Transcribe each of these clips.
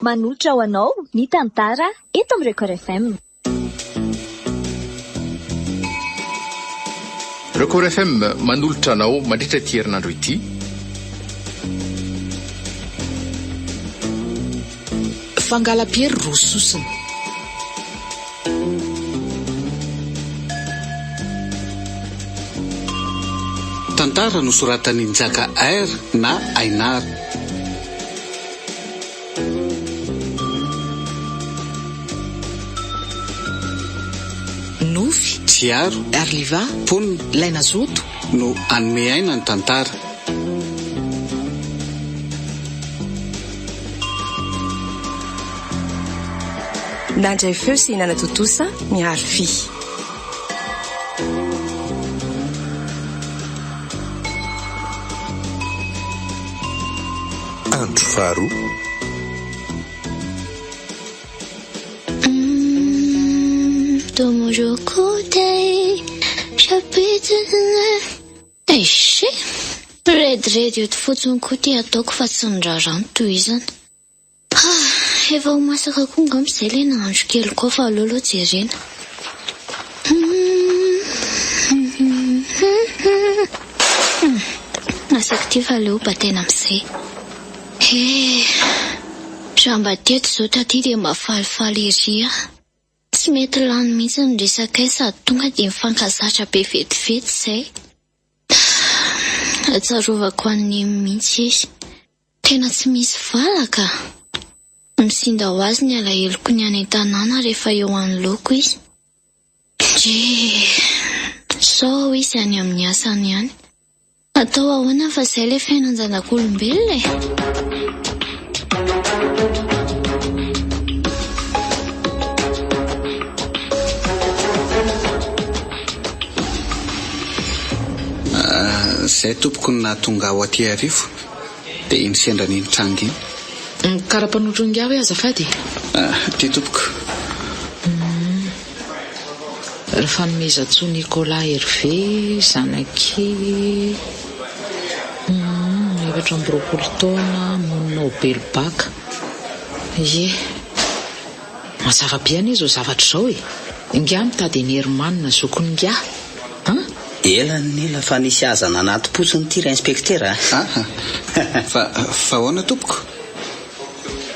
Manolotra ho anao ny tantara eto amin'ny Record FM. Record FM manolotra anao mandritra ity herinandro ity. Fangalam-piery roa sosona. Tantara nosoratan'i Njaka R na Ainar. Nofy. Tsiaro. Arliva. Mponina. Ilay nazoto. No hanome aina ny tantara. Nandray feo sy nanatontosa Mirary Fy. Andro faharoa. Eish e! Rediredy eto fotsiny koa ity ataoko fa tsy ny raharaha no tohizana. Ah, efa ho masaka koa angamba izay ilay nahandro kely koa fa aleo aloha jerena. Masaka ity fa aleo bataina amin'izay. He, raha mba teto izao taty dia mba falifaly ery aho. Tsy mety lany mihitsy ny resakay sady tonga dia mifankazatra be vetivety izay. Ahatsiarovako an'i Neny mihitsy izy. Tena tsy misy vala ka! Misinda ho azy ny alaheloko ny any an-tanàna rehefa eo anoloako izy. Ndrii! Sao izy any amin'ny asany any. Atao ahoana fa izay ilay fiainan-janak'olombelona e! Izay tompoko no nahatonga ahy ho aty Iarivo. Dia iny sendra an'iny tranga iny. Ny kara-panondro ingahy hoe azafady e? Ah, ity tompoko. Hum. Rafanomezantsoa Nicolas Hervé, zanak'i Hum, 24 taona, monina ao Belobaka. Ie. Mazava be anie izao zavatra izao e! Ingahy mitady an'i Herman zokin'ingahy an! Ela ny ela fa nisy haza nanatim-potsiny ity ra inspektera a! Aha! Fa fa ahoana tompoko?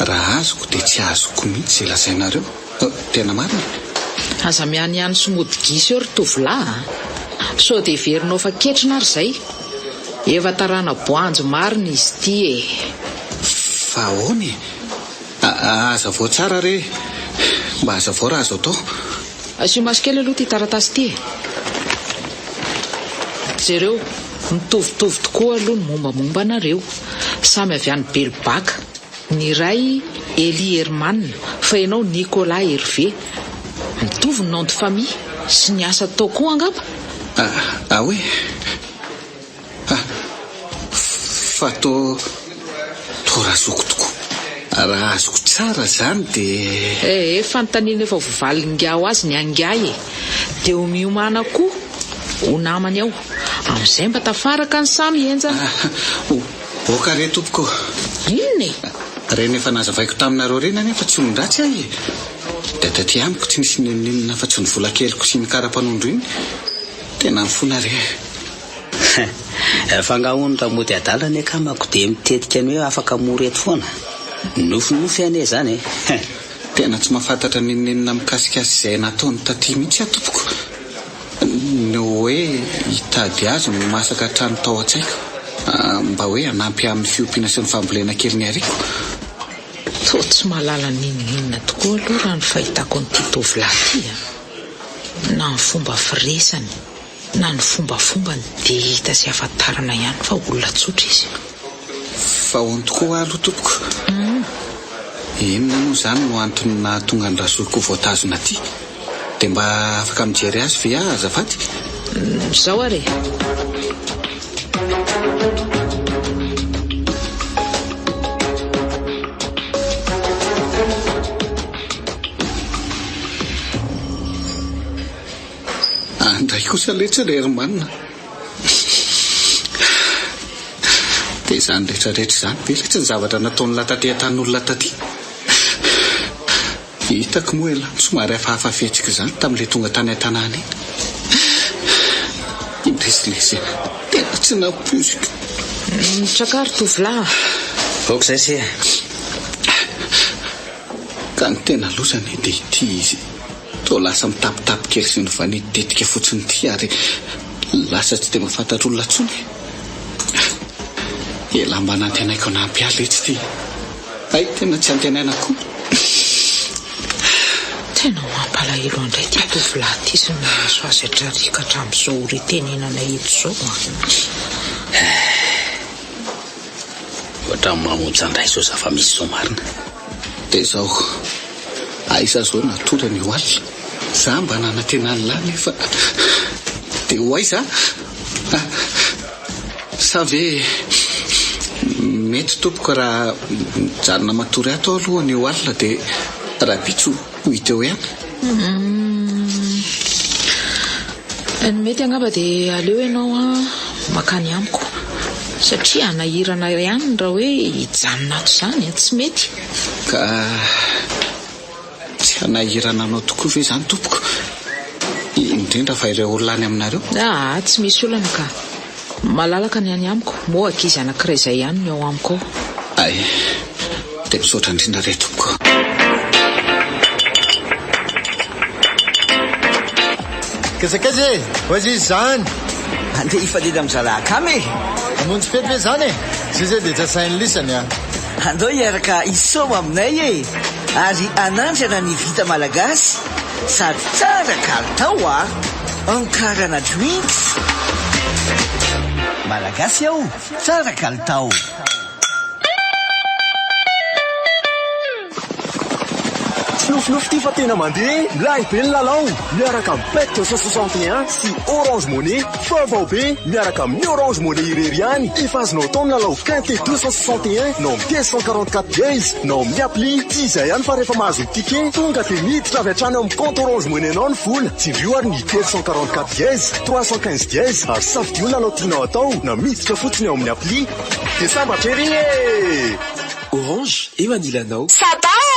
Raha azoko dia tsy azoko mihitsy izay lazainareo. Tena marina e! Aza mihanihany sy mody gisa eo ry tovolahy a! Sao dia heverinao fa ketrina ary izay? Efa tarana-boanjo marina izy ity e! Fa ahoana e? Hazavao tsara re! Mba hazavao raha azo atao. Asio maso kely aloha ity taratasy ity e! Jereo, mitovitovy tokoa aloha ny mombamomba anareo. Samy avy any Belobaka. Ny iray Elie Herman, fa ianao Nicolas Hervé. Mitovy ny nom de famille sy ny asa atao koa angamba? Ah oui? Ah! Fa toa, toa razoky tokoa. Raha azoko tsara izany dia. Eh eh, fanontaniana efa voavalin'ingahy ho azy ny an'ingahy e! Dia ho miomàna koa ho namany ao. Amin'izay mba tafaraka ny samy henjana. Ah! Ok re tompoko. Inona e? Ireny efa nazavaiko taminareo ireny anefa tsy olon-dratsy aho e! Dia taty amiko tsy nisy n'inon'inona afa-tsy ny vola keliko sy iny kara-panondro iny. Tena mifona re. Fa nga hono raha mody adala ny akamako dia mitetika ny hoe afaka mora eto foana? Nofinofy anie izany e! Tena tsy mahafantatra n'inon'inona mikasika azy izay nataony taty mihitsy aho tompoko. Ny hoe hitady azy no masaka hatrany tao an-tsaiko. Mba hoe hanampy ahy amin'ny fiompiana sy ny fambolena kely niariako. Toa tsy mahalala n'inon'inona tokoa aloha raha ny fahitako an'ity tovolahy ity a! Na ny fomba firesany. Na ny fombafombany dia hita sy ahafantarana ihany fa olona tsotra izy. Fa ahoana tokoa aloha tompoko? Inona moa izany no antony nahatonga an'i Razoky ho voatazona aty? Dia mba afaka mijery azy ve aho azafady? Izao ary e! Andray kosa letsy ry Herman a! Dia izany rehetra rehetra izany ve letsy ny zavatra nataon'lah taty an-tanin'olona taty? Hitako moa elah somary hafahafa fihetsika izany tamin'ilay tonga tany an-tanàna iny. Indrisy lesy a! Tena tsy nampoiziko. Mitraka ry tovolahy a! Aoka izay se a! Ka ny tena loza anie dia ity izy toa lasa mitapitapy kely sy mivanititetika fotsiny ity ary lasa tsy dia mahafantatra olona intsony e! Elah mba nantenaiko hanampy ahy letsy ity. Hay tena tsy antenaina koa. Tena mampalahelo andray ity tovolahy ity sy ny mahazo azy hatrariaka hatramin'izao ora itenenana eto izao a. Ohatran'ny mamonja indray izao zava-misy izao marina. Dia izao, aiza izao natory an'io alina? Za mba nanantena an'lah nefa dia ho aiza a? Sa ve mety tompoko raha mijanona matory ato aho aloha anio alina dia rahampitso ho hita eo ihany? Ny mety angamba dia aleo ianao mankany amiko satria hanahirana ihany raha hoe hijanona ato izany, tsy mety. Ka Tsy hanahirana anao tokoa ve izany tompoko? Indrindra fa ireo olona any aminareo? Aa, tsy misy olana ka. Malalaka ny any amiko, moa ankizy anankiray izay ihany ny ao amiko ao. Hay, dia misaotra indrindra re tompoko. Kaiza kaiza e! Ho aiza izy izany? Andeha hifanena amin'ny zalahy akama e! Hamonjy fety ve izany e? Zay zay dia tsy asain'i lisany a! Andao hiaraka hisaoma aminay e! Ary hanandrana ny vita malagasy sady tsara kalitao a! Ankarana Drinks! Malagasy aho, tsara kalitao! Tsy nofinofy ity fa tena mandeha e! Milay be ny lalao! Miaraka amin'ny Bet 261 sy Orange Money, vaovao be! Miaraka amin'ny Orange Money irery ihany, efa azonao atao ny lalao Quinté 261 na ao amin'ny dièse 144 dièse na ao amin'ny appli. Tsy izay ihany fa rehefa mahazo ny ticket, tonga dia miditra avy hatrany ao amin'ny compte Orange Money anao ny vola. Tsindrio ary ny dièse 144 dièse, 315 dièse ary safidio ny lalao tianao atao na miditra fotsiny ao amin'ny appli. Dia sambatra ery e! Orange, eo anilanao. Saba ô!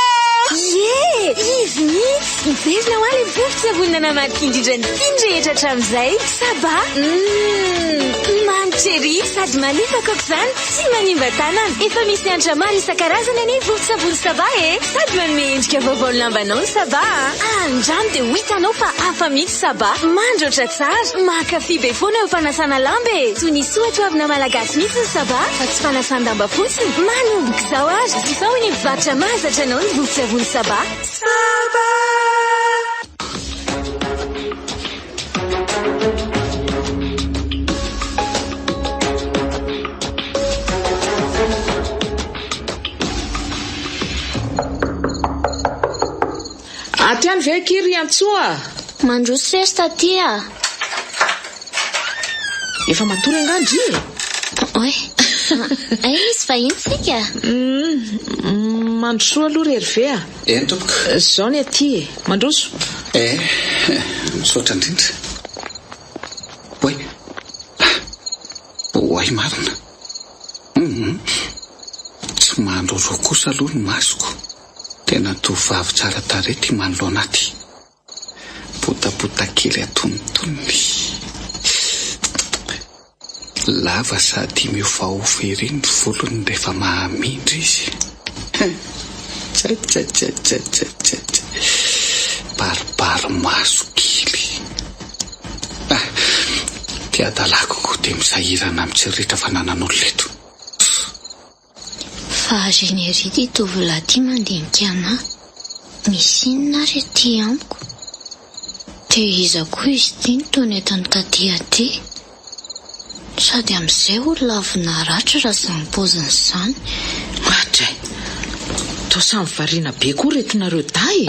Ie! Izy mihitsy! Miverina ho ahy ilay vovon-tsavony nanamarika indrindra ny tiany rehetra hatramin'izay. Saba! Humm! Manitra ery! Sady malefaka aok'izany, tsy manimba tanana. Efa misy hanitra maro isan-karazany anie vovon-tsavony Saba e! Sady manome endrika vaovao ny lambanao ny Saba a! Andramo dia ho hitanao fa hafa mihitsy Saba! Mandroatra tsara! Mankafy be foana eo am-panasana lamba e! Toy ny soatoavina malagasy mihitsy ny Saba fa tsy fanasan-damba fotsiny. Manomboka izao ary, jifao eny amin'ny mpivarotra mahazatra anao ny vovon-tsavony Saba. Saba! Aty ihany ve akia ry Antsoa a? Mandroso sesy taty a! Efa matory angaha ndry e? Oay, hay misy vahiny tsika? Humm, mandrosoa aloha ry Hervé a! Eny tompoko. Zao ny aty e! Mandroso! Eh, misaotra indrindra. Oay, oay marina. Humm, tsy mandroroa kosa aloha ny masoko. Tena tovovavy tsara tarehy ity manoloana aty. Botabota kely antonontonony. Lava sady miovaova ery ny volony rehefa mahamindra izy. Tsaitsaitsaitsaitsaitsa. Baribary maso kely. Ah, ty hadalako koa dia misahirana mitsiriritra fananan'olona eto. Variana ery ity tovolahy ity mandinika anah. Misy inona ary aty amiko? Dia iza koa izy ity no toa nentiny taty aty? Sady amin'izay olona avy naratra raha izany paoziny izany. Oadray! Toa samy variana be koa reto nareo dahy e!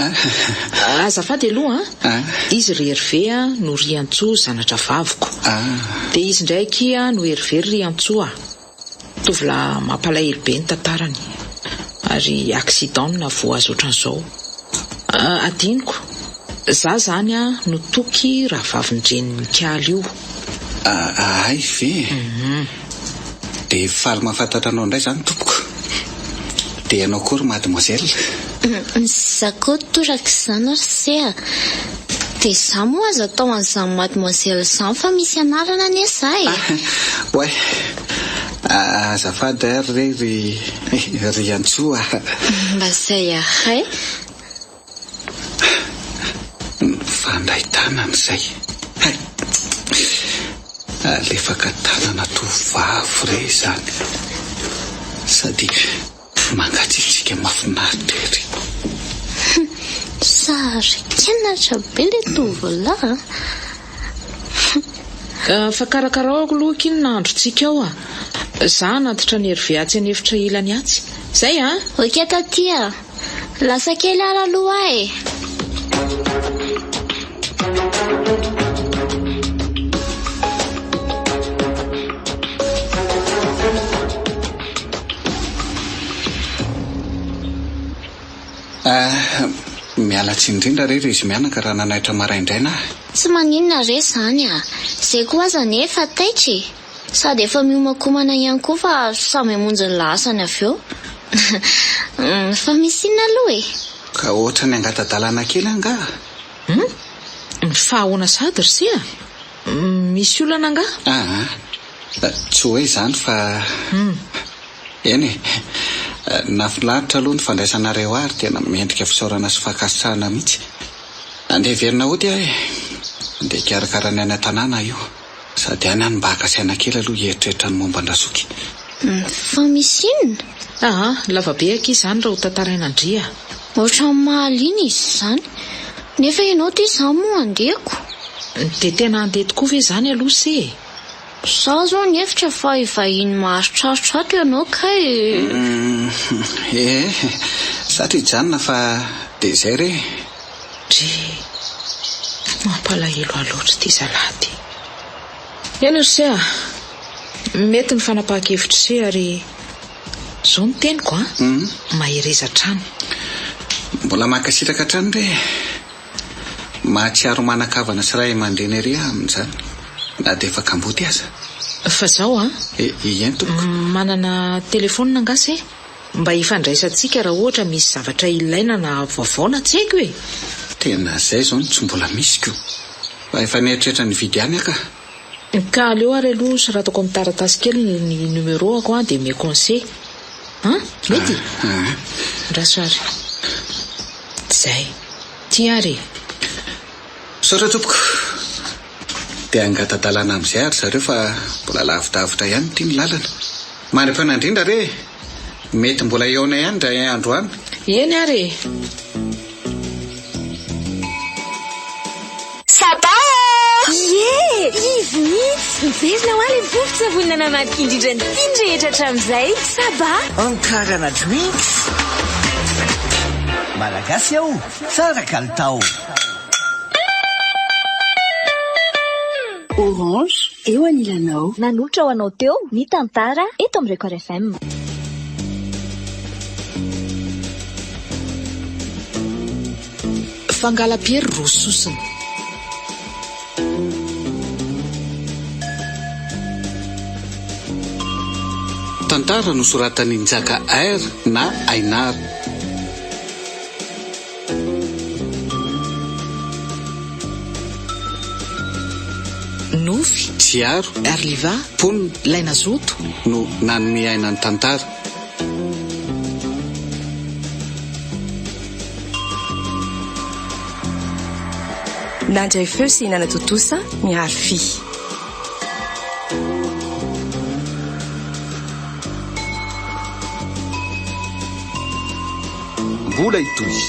Azafady aloha an! Izy ry Hervé no Riantsoa zana-dravaviko. Dia izy indray akia no Hervé ry Riantsoa a! Tovolahy mampalahelo be ny tantarany ary accident no nahavoa azy ohatran'izao. Adinoko, za zany no Toky rahavavin-drenin'i Mikaly io. Hay ve? Dia faly mahafantatra anao indray izany tompoko. Dia ianao koa ry mademoiselle. Za koa toraka izany ry se a! Dia za moa aza atao an'izany mademoiselle izany fa misy anarana anie za e! Oay! Azafady ary re ry ry Antsoa a! Mba izay ahay. Mifandray tanana izay. Hay! Alefaka tanana tovovavy re izany. Sady mangatsiatsiaka mahafinaritra ery. Hum! Saro-kenatra be le tovolahy a! Hum! Fa karakarao aloha akia ny nahandrontsika ao a! Za hanatitra an'i Hervé atsy an'efitra ilany atsy. Zay a! Ok taty a! Lasa kely ary aloha aho e! Ah, miala tsiny indrindra re ry izy mianaka raha nanaitra maraindraina aho. Tsy maninona re izany ah! Izay koa aza anie efa taitra e! Sady efa miomankomana ihany koa fa samy hamonjy ny lahasany avy eo. Fa misy inona aloha e? Ka ohatran'ny hangata-dalana kely angaha? Hum? Fa ahoana sahady ry se a? Misy olana angaha? Aa, tsy hoe izany fa. Eny e! Nahafinaritra aloha ny fandraisanareo ahy ary tena mendrika fisaorana sy fankasitrahana mihitsy. Andeha hiverina hody aho e! Andeha hikarakara ny any an-tanàna aho io. Sady any aho no mba haka saina kely aloha hieritreritra ny momba an-dRazoky. Fa misy inona? Aa, lava be akia izany raha ho tantaraina an-dry a! Ohatran'ny mahaliana izy izany. Nefa ianao ity izaho moa handehako. Dia tena handeha tokoa ve izany aloha se e? Izaho izao nihevitra fa hivahiny maharitraritra ato ianao kay e! Ee, zatra hijanona fa dia izay re e! Dry, mampalahelo ahy loatra ity zalahy ity. Eny ry se a! Mety ny fanapahan-kevitr'i se ary izao no teniko a! Mahereza hatrany. Mbola mankasitraka hatrany re e! Mahatsiaro manan-kavana sy ray aman-dreny ery aho amin'izany, na dia efa kamboty aza. Fa zao an! Ien tompoko. Manana telefaonina angaha se? Mba hifandraisantsika raha ohatra misy zavatra ilaina na vaovao na tsy haiko e! Tena zay zao no tsy mbola misy ko! Fa efa nieritreritra ny hividy ihany aho ka! Ka aleo ary aloha soratako amin'ny taratasy kely ny numéro-ako an dia omeko an'se. An? Mety? Andraso ary. Zay. Ty ary e! Misaotra tompoko. Dia hangata-dalàna amin'izay ary zareo fa mbola lavidavitra ihany ity ny lalana. Mandra-pihaona indrindra re e! Mety mbola hihaona ihany indray andro any. Eny ary e! Saba ô! Ie! Izy mihitsy! Miverina ho ahy ilay vovon-tsavony nanamarika indrindra ny tiany rehetra hatramin'izay. Saba! Ankarana drinks. Malagasy aho, tsara kalitao. Orange, eo anilanao. Nanolotra ho anao teo ny tantara eto amin'ny Record FM. Fangalam-piery roa sosona. Tantara nosoratan'i Njaka R na Ainar. Nofy. Tsiaro. Arliva. Mponina. Ilay nazoto. No nanome aina ny tantara. Nandray feo sy nanatontosa Mihary Fy. Mbola hitohy.